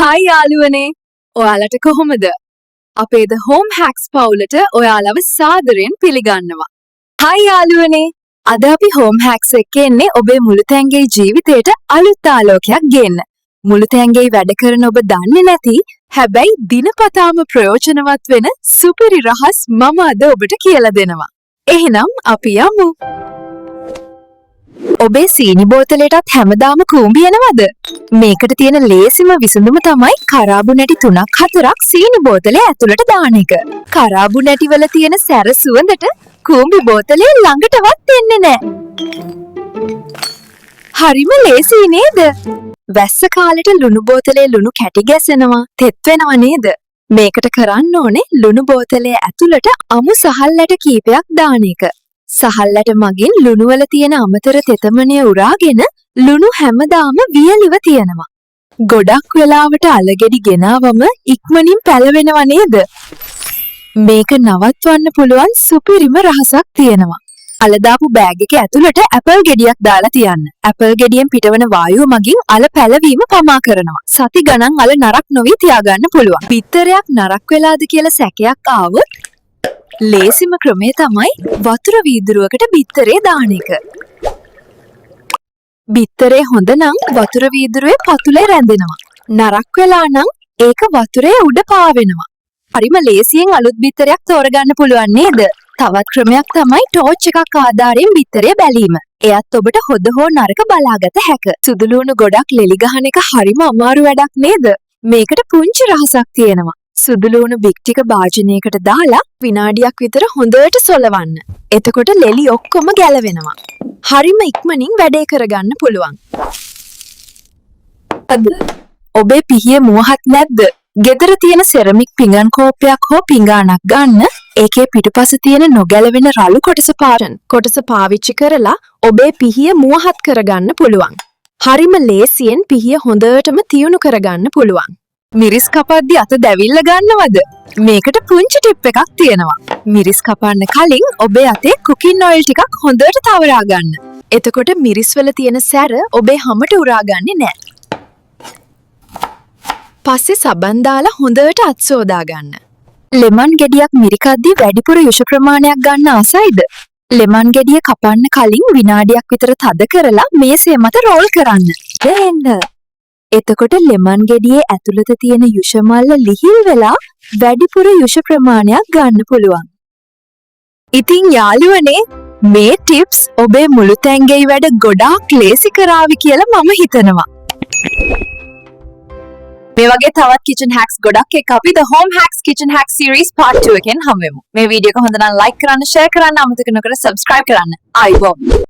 Hi යාළුවනේ, ඔයාලට කොහොමද? අපේ The Home Hacks පවුලට ඔයාලව සාදරයෙන් පිළිගන්නවා. හායි යාළුවනේ, අද අපි Home Hacks එක්ක එන්නේ ඔබේ මුළුතැන්ගේ ජීවිතයට අලුත් ආලෝකයක් ගේන්න. මුළුතැන්ගේ වැඩ කරන ඔබ දන්නේ නැති, හැබැයි දිනපතාම ප්‍රයෝජනවත් වෙන සුපිරි රහස් මම අද ඔබට කියලා දෙනවා. එහෙනම් අපි යමු. ඔබේ සීනි බෝතලයටත් හැමදාම කූඹි එනවද? මේකට තියෙන ලේසිම විසඳුම තමයි කරාබු නැටි තුනක් හතරක් සීනි බෝතලේ ඇතුළට දාන එක. කරාබු නැටි වල තියෙන සැර සුවඳට කූඹි බෝතලේ ළඟටවත් එන්නේ නෑ. හරිම ලේසි නේද? වැස්ස කාලෙට ලුණු බෝතලේ ලුණු කැටි ගැසෙනවා, තෙත් වෙනව නේද? මේකට කරන්න ඕනේ ලුණු බෝතලේ ඇතුළට අමු සහල් ඇට කීපයක් දාන එක. සහල් ඇට මගින් ලුණු වල තියෙන අමතර තෙතමනය උරාගෙන ලුණු හැමදාම වියලිව තියෙනවා. ගොඩක් වෙලාවට අලගෙඩි ගෙනාවම ඉක්මනින් පැලවෙනව නේද? මේක නවත්වන්න පුළුවන් සුපිරිම රහසක් තියෙනවා. අල දාපු බෑග් එක ඇතුළට ඇපල් ගෙඩියක් දාලා තියන්න. ඇපල් ගෙඩියෙන් පිටවන වායුව මගින් අල පැලවීම පමා කරනවා. සති ගණන් අල නරක් නොවී තියාගන්න පුළුවන්. බිත්තරයක් නරක් වෙලාද කියලා සැකයක් ආවොත් ලේසිම ක්‍රමය තමයි වතුර වීදුරුවකට බිත්තරේ දාන එක. බිත්තරේ හොඳ නම් වතුර වීදුරුවේ පතුලේ රැඳෙනවා. නරක් වෙලා නම් ඒක වතුරේ උඩ පාවෙනවා. හරිම ලේසියෙන් අලුත් බිත්තරයක් තෝරගන්න පුළුවන් නේද? තවත් ක්‍රමයක් තමයි ටෝච් එකක් ආධාරයෙන් බිත්තරය බැලීම. එයත් ඔබට හොඳ හෝ නරක බලාගත හැක. සුදු ලුණු ගොඩක් ලෙලි ගහන එක හරිම අමාරු වැඩක් නේද? මේකට පුංචි රහසක් තියෙනවා. සුදු ලුණු බික් ටික භාජනයකට දාලා විනාඩියක් විතර හොඳට සොලවන්න. එතකොට ලෙලි ඔක්කොම ගැලවෙනවා. හරිම ඉක්මනින් වැඩේ කරගන්න පුළුවන්. අද ඔබේ පිහිය මුවහත් නැද්ද? ගෙදර තියෙන සෙරමික් පිඟන් කෝප්පයක් හෝ පිඟානක් ගන්න. ඒකේ පිටුපස තියෙන නොගැලවෙන රළු කොටස පාවිච්චි කරලා ඔබේ පිහිය මුවහත් කරගන්න පුළුවන්. හරිම ලේසියෙන් පිහිය හොඳටම තියුණු කරගන්න පුළුවන්. මිරිස් කපද්දි අත දැවිල්ල ගන්නවද? මේකට පුංචි ටිප් එකක් තියෙනවා. මිරිස් කපන්න කලින් ඔබේ අතේ කුකින් ඔයිල් ටිකක් හොඳට තවරා ගන්න. එතකොට මිරිස් වල තියෙන සැර ඔබේ හමට උරාගන්නේ නෑ. පස්සේ සබන් දාලා හොඳට අත් සෝදා ගන්න. ලෙමන් ගෙඩියක් මිරිකද්දි වැඩිපුර යුෂ ප්‍රමාණයක් ගන්න ආසයිද? ලෙමන් ගෙඩිය කපන්න කලින් විනාඩියක් විතර තද කරලා මේසය මත රෝල් කරන්න. එන්න. එතකොට ලෙමන් ගෙඩියේ ඇතුළත තියෙන යුෂ මල්ල ලිහිල් වෙලා වැඩිපුර යුෂ ප්‍රමාණයක් ගන්න පුළුවන්. ඉතින් යාළුවනේ, මේ ටිප්ස් ඔබේ මුළුතැන්ගෙයි වැඩ ගොඩාක් ලේසි කරාවි කියලා මම හිතනවා. මේ වගේ තවත් කිචන් හැක්ස් ගොඩක් එක්ක අපි The Home Hacks Kitchen Hacks Series Part 2 එකෙන් හමු වෙමු. මේ වීඩියෝ එක හොඳ නම් ලයික් කරන්න, ෂෙයා කරන්න, අමතක නොකර සබ්ස්ක්‍රයිබ් කරන්න. ආයුබෝවන්.